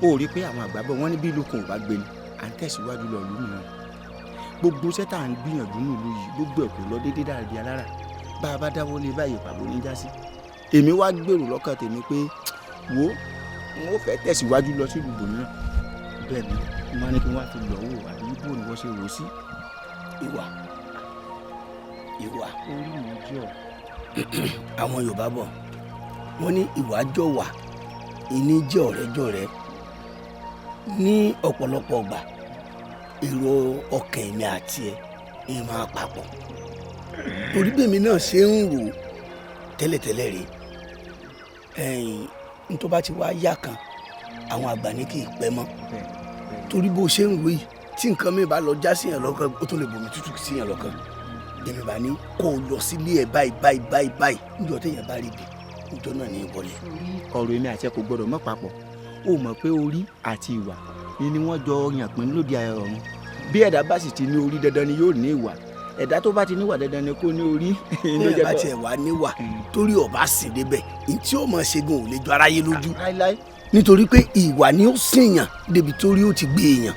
Ó rí i pé àwọn àgbà bọ̀ wọ́n ní bí ìlú kan ò bá gbé ni à ń tẹ̀síwájú lọ ìlú mìíràn. Gbogbo iṣẹ́ tá à ń gbìyànjú nílùú yìí, gbogbo ẹ̀ kò lọ déédéé dàbí alára. Bá a bá dáwọ́ lé báyìí, pàbó ní já sí. Èmi wá gbèrò lọ́kàn tèmi pé wo, n ó fẹ́ tẹ̀síwájú lọ sí ìlú bòmíràn. Bẹ́ẹ̀ ni mo máa ní kí n wá fi lọ̀ wò, àbí bò ní wọ́n ṣe rò ó sí. Ìwà, ìwà. Orí mi jọ. Àwọn Yorùbá bọ̀, wọ́n ní ìwà jọ wà, ìní jẹ́ ọ̀rẹ́ jọ̀rẹ́. Ní ọ̀pọ̀lọpọ̀ ọgbà, èrò ọkàn èmi àti ẹ ẹ máa papọ̀, torí bẹ́ẹ̀ mi náà ṣe ń rò tẹ́lẹ̀tẹ́lẹ̀ rí. Ẹ̀yìn n tó bá ti wá yá kan, àwọn àgbà ní kì í pẹ́ mọ́, torí bó ṣe ń rò yìí, tí nǹkan mi bá lọ já sí yàn lọ́kàn, ó tún lè bomi tútù sí yàn lọ́kàn. Èmi bá ní kó o lọ sílé ẹ báyìí báyìí báyìí báyìí, níjọ́ téèyàn bá rí bi, níjọ́ náà ní í wọlé. Ọ̀rọ̀ èmi àti ẹ kò gbọ́dọ̀ mọ́ papọ̀. Ó mọ̀ pé orí àti ìwà ni wọ́n jọ yàn pín lóde ọ̀run. Bí ẹ̀dá bá sì ti ní orí, dandan ni yóò ní ìwà. Ẹ̀dá tó bá ti níwà, dandan ni kó ní orí. Bẹ́ẹ̀ bá tiẹ̀ wá níwà, torí ọba sì débẹ̀, ntí ó mọ̀ ṣe gan ò lè jọ aráyé lójú, nítorí pé ìwà ni ó sìnyàn débi torí ó ti gbé èèyàn.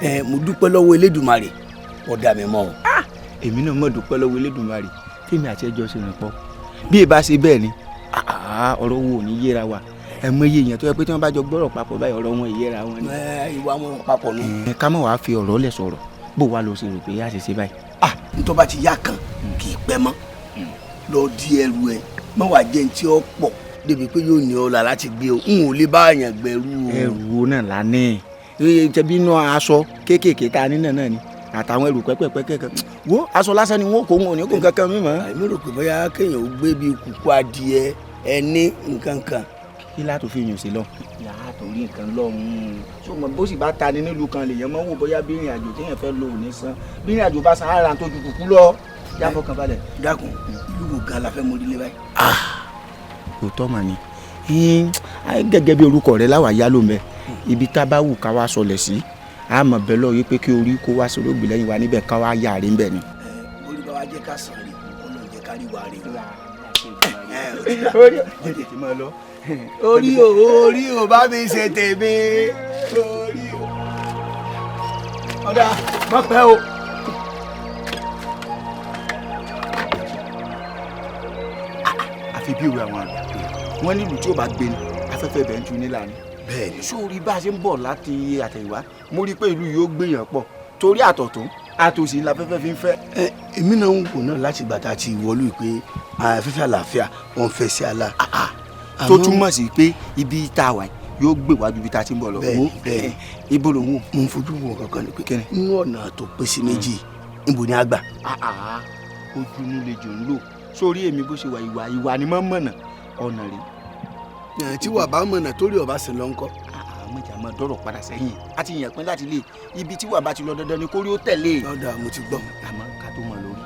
Ẹ mo dúpẹ́ lọ́wọ́ Elédùmarè, ó dá mi mọ́ o. Èmi náà mọ̀ dúpẹ́ lọ́wọ́ Elédùmarè tèmi àti ẹjọ́ ṣe rìn pọ̀. Bí ẹ bá ṣe bẹ́ẹ̀ ni, ọ̀rọ̀ wo ò ní yéra wa. Ẹ mọ iye èèyàn tó yẹ pé tí wọ́n bá jọ gbọ́rọ̀ papọ̀ báyìí, ọ̀rọ̀ wọn ìyẹra wọn ni. Ìwà wọn papọ̀ nù. Ká mọ̀ wá fi ọ̀rọ̀ lẹ̀ sọ̀rọ̀, bó wa lọ ṣe rò pé yá ṣe ṣe báyìí. Ntọ́ bá ti yá kan kì í pẹ́ mọ́. Lọ di ẹrù ẹ, mọ́ wàá jẹ́ ní tí ó pọ̀ débi pé yóò ní ọ là láti gbé o. N ò lè bá àyàn gbẹrú o. Ẹrù wo náà la ní? Tẹbi inú aṣọ kéékèèké tá a ní náà ni, àtàwọn ẹrù pẹ́pẹ́pẹ́. Wo, aṣọ lásán ni wọn kò wọn ò ní kó nǹkan kan mímọ́. Àìmí rò pé bóyá kéèyàn ó gbé bíi kùkú adìẹ ẹni nǹkan kan. Kí látò fi yàn sí lọ. Yàrá torí nǹkan lọ́hùn-ún so mọ bó sì bá ta ni nílùú kan, lèèyàn mọ́ wò bóyá bí ìrìn àjò téèyàn fẹ́ lò ò ní san. Bí ìrìn àjò bá san, ara tó ju kùkú lọ. Yá, fọkàn balẹ̀. Dákun, ìlú wo gan la fẹ́ mórí lé báyìí? Òótọ́ mà ni. Gẹ́gẹ́ bí orúkọ rẹ láwàá yá ló mẹ́, ibi tá a bá wù ká wá sọlẹ̀ sí, a mọ̀ bẹ́ẹ̀ lọ yí pé kí orí kó wá sórí ògbìn lẹ́yìn wa níbẹ̀, ká wá yà rí ń bẹ̀ ni. Orí bá wa jẹ́ ká sàn rí, Ọlọ́run jẹ́ ká rí wa rí. Orí o, orí o, bá mi ṣe tèmi, orí o. Ọ̀dà má pẹ́ o. Àfi bí òwe àwọn àgbà, wọ́n nílùú tí ó bá gbé ni, afẹ́fẹ́ bẹ̀ ń tu nílà ni. Bẹ́ẹ̀ni. Sórí bá a ṣe ń bọ̀ láti àtẹ̀yìnwá, mo rí i pé ìlú yìí ó gbìyàn pọ̀, torí àtọ̀tún àtòsí láfẹ́fẹ́ fi ń fẹ́. Ẹ èmi náà ń wò náà láti ìgbà tá a ti wọlú pé afẹ́fẹ́ àlàáfíà wọn fẹ́ sí àlà. Tó túmọ̀ sí pé ibi tá a wà yóò gbé wájú ibi tá a ti ń bọ̀ lọ. Bẹ́ẹ̀ni, bẹ́ẹ̀ni. Ibo ló ń wò? Mo ń fojú wo kankan ni pé nínú ọ̀nà tó pín sí méjì, níbo ni a gbà? Ojú inú lè jò ń lò. Sórí èmi bó ṣe wà, ìwà ìwà ni mọ́ mọ̀nà ọ̀nà rèé. Tí wàá bá mọ̀nà torí ọba sì lọ ńkọ́? Àmọ́ ìjà máa dọ́rọ̀ padà sẹ́yìn, a ti yàn pín láti lè ibi tí wàá bá ti lọ, dandan ni kórí ó tẹ̀lé. Ọ̀dà, mo ti gbọ́. Àmọ́ ká tó mọ̀ lórí,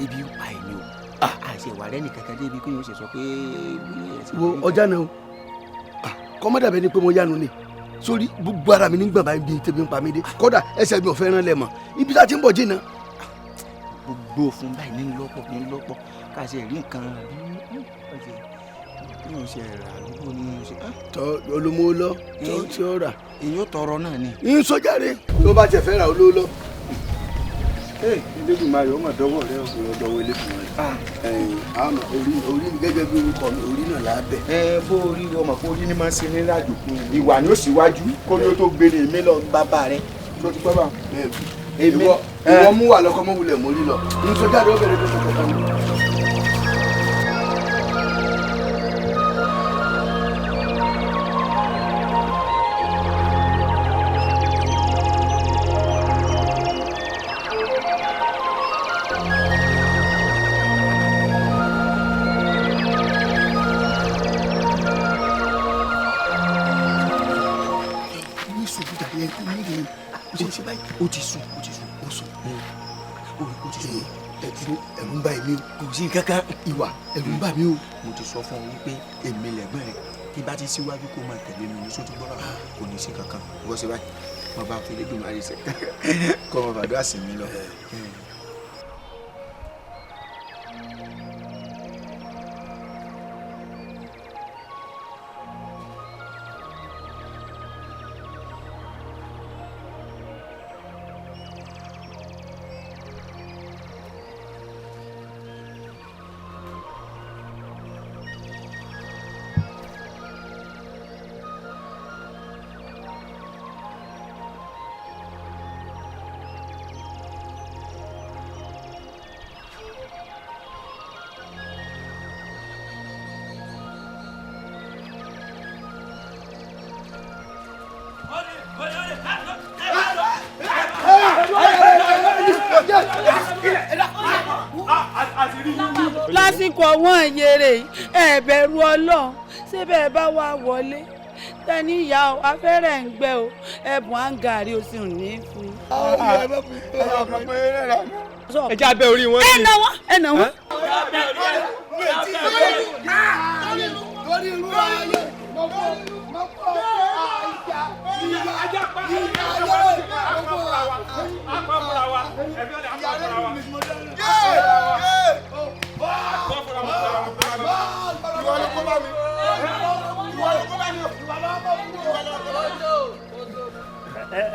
ibi ń pa èmi o, àṣẹ ìwà rẹ nìkan kan débi pé yóò ṣe sọ pé. Wo ọjà náà o, kọ́mọ́dà bẹ́ẹ̀ ni pé mo yánu ni. Sórí gbogbo ara mi nígbà báyìí bíi tẹ̀mí ń pa mí dé, kódà ẹsẹ̀ mi ò fẹ́ rán lẹ̀ mọ́ ibi tá a ti ń bọ̀ jìnnà. Gbogbo fún báyìí ní lọ́pọ̀ ní lọ́pọ̀, ká ṣe rí nǹkan àbí yóò ṣe rà àdúgbò ní yóò ṣe. Tọ olómọ lọ tó tí ó rà. Èyí ó tọrọ náà ni. Ń sọjáde tó bá tẹ fẹ́ ra olówó lọ. Elédùmarè, ó mà dọ́wọ́ rẹ o. Ó dọ́wọ́ Elédùmarè. Àmọ́ orí, orí mi gẹ́gẹ́ bí orúkọ mi, orí náà lábẹ́. Ẹ bó orí ọmọ kó orí ni máa ń ṣe ní ìrìnàjò, ìwà ni ó síwájú kó ní ó tó gbé ní èmi lọ bàbá rẹ tó ti gbọ́ bá. Èmi ìwọ mú wà lọkọ mọ wulẹ̀ mórí lọ ń sọjáde ó bẹ̀rẹ̀ tó tó kọ̀ọ̀kan. Ó ti sùn, ó ti sùn, ó sùn, ó ti sùn. Ẹ̀rù ń bà mí o. Kò sí kankan. Ìwà, ẹ̀rù ń bà mí o. Mo ti sọ fún ọ wípé èmi lẹ̀gbọ́n rẹ, tí bá ti síwájú kó máa tẹ̀lé mi ní sójú gbọ́dọ̀, kò ní sí kankan. Wọ́n ṣe báyìí, mo bá fi Elédùmarè ṣe kọ́ ọmọ bàdúrà sí mi lọ. Lásìkò ọ̀wọ́n ìyèrè ẹ bẹ̀rù Ọlọ́run síbẹ̀ ẹ bá wà wọlé tẹni ìyá o afẹ́rẹ́ ń gbẹ o ẹ̀bùn àǹgàrí o sì ní í fún. Ẹ já bẹ́ orí wọn. Ẹ nà wọ́n ẹ nà wọ́n.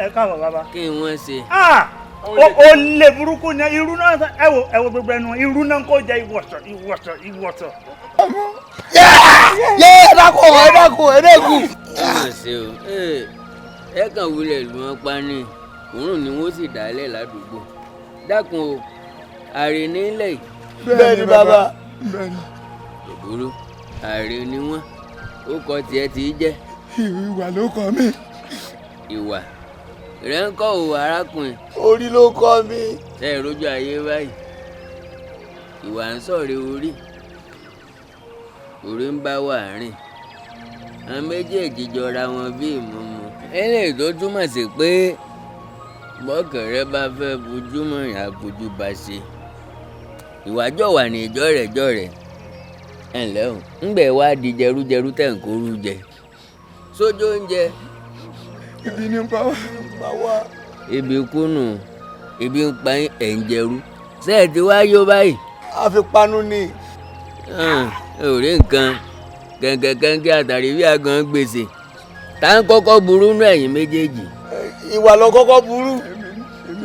Ẹ káàbọ̀ bàbá. Kí wọ́n ṣe. O lè burúkú ni irú náà ẹ wo gbogbo ẹnu irú náà kò jẹ ìwọ̀sọ̀ ìwọ̀sọ̀ ìwọ̀sọ̀. Yé ẹ dákun ẹ dákun ẹ dákun. Ó mà ṣe o, ẹ kàn wulẹ̀ lù wọ́n pa ni òórùn ni wọ́n sì dálẹ̀ ládùúgbò. Dákun o, àrè nílẹ̀ yìí. Bẹ́ẹ̀ ni bàbá. Kò burú, àrè ni wọ́n, ó kọ tiẹ̀ tí í jẹ́. Ìwà ló kọ mí. Ìwà rẹ ń kọ́ òwò arákùnrin. Orí ló kọ́ mi. Ṣé ẹ rójú ayé báyìí? Ìwà ń sọ̀rọ̀ orí. Orí ń bá wà rìn. Àwọn méjèèjì jọra wọn bí ìmúmu. Eléyìí tó túmọ̀ sí pé bọ́kẹ̀rẹ́ bá fẹ́ bujúmọ̀ ìyá bujú bá ṣe. Ìwà jọ̀wà ní ìjọ́rẹ̀jọ́rẹ̀. Ẹ ǹlẹ́ o, ńgbẹ̀ wá di jẹrújẹrú tẹ̀ ń kóru jẹ. Sójú oúnjẹ. Ibi ni ń pa wá. Ibi kúnnù, ibi ń pa ẹ̀ ń jẹrú. Ṣé ẹ ti wá yó báyìí? A fi panu ni. Ẹ ò rí nǹkan kẹ̀kẹ́kẹ́kẹ́ àtàrí bí àgàn gbèsè. Tá ń kọ́kọ́ burú nú ẹ̀yìn méjèèjì. Ìwà ló kọ́kọ́ burú.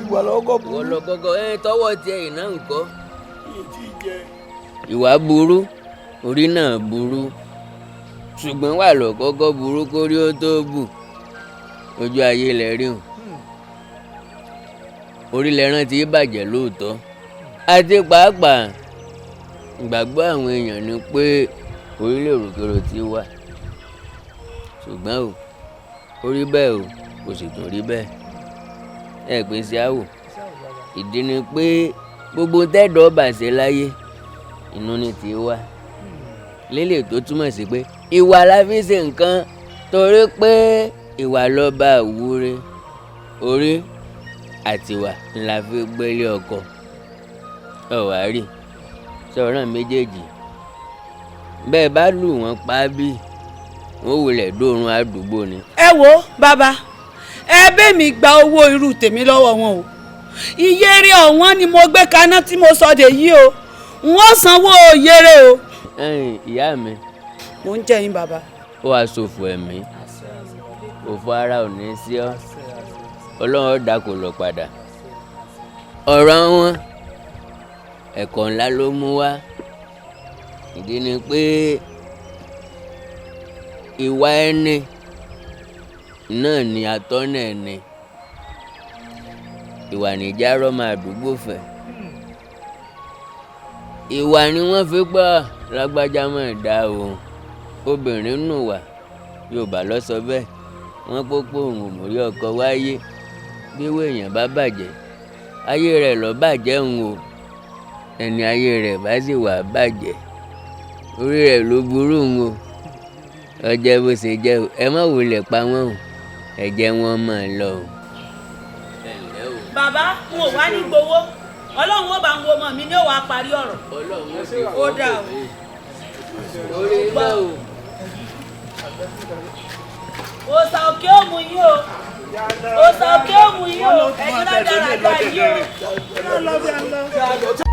Ìwà ló kọ́kọ́ burú. Ìwà ló kọ́kọ́ ẹ tọwọ́ tiẹ̀ iná ńkọ́. Ìwà burú, orí náà burú. Ṣùgbọ́n wà ló kọ́kọ́ burú kórí ó tó bù. Ojú ayé lẹ rí o. Orí lẹran ti bàjẹ́ lóòótọ́. Àti pàápàá ìgbàgbọ́ àwọn èèyàn ni pé orílẹ̀ òrùkèrò ti wà. Ṣùgbọ́n o, ó rí bẹ́ẹ̀ o, kò sì tún rí bẹ́ẹ̀. Ẹ pín sí àwò. Ìdí ni pé gbogbo tẹ́dọ̀ọ́ bàṣẹ láyé inú ni ti wá. Lélẹ̀ tó túmọ̀ sí pé ìwà la fi ṣe nǹkan torí pé ìwà lọ́ba àwúre orí àtiwà la fi gbélé ọkọ. Ọ̀wá rí sọ̀rọ̀ méjèèjì bẹ́ẹ̀ bá lù wọ́n pa bí wọ́n wulẹ̀ dóorun àdúgbò ni. Ẹ wo bàbá, ẹ bẹ́ mi gba owó irú tèmi lọ́wọ́ wọn o. Ìyèrè ọ̀wọ́n ni mo gbé kaná tí mo sọ dè yìí o. N ó sanwó ìyèrè o. Ẹ̀yin ìyá mi. Mo ń jẹ́ yín bàbá. Ó wàá ṣòfò ẹ̀mí, òfò ara ò ní sí ọ, Ọlọ́run ó dá kò lọ padà. Ọ̀rọ̀ wọn ẹ̀kọ́ ńlá ló mú wá. Ìdí ni pé ìwà ẹni náà ni atọ́nà ẹni. Ìwà nìjà rọ́mọ àdúgbò fẹ́. Ìwà ni wọ́n fi gbọ́ lágbájá mọ̀ dá o. Obìnrin nù wá, Yorùbá ló sọ bẹ́ẹ̀. Wọ́n pópó òun ò mórí ọkọ wáyé. Bí ewé èèyàn bá bàjẹ́, ayé rẹ̀ ló bàjẹ́ ń o. Ẹni ayé rẹ̀ bá sì wà bàjẹ́, orí rẹ̀ ló burú ń o. Ọjẹ́ bó ṣe jẹ́ o, ẹ má wulẹ̀ pa wọ́n o, ẹ jẹ́ wọ́n máa lọ o. Bàbá, n ò wá ní gbowó. Ọlọ́run ó bá ń wo ọmọ mi ní ó wàá parí ọ̀rọ̀. Ó dà o. Orí náà o. Òòsà òkè ó mú yín o. Òòsà òkè ó mú yín o. Ẹ̀yin ládàradà yìí o.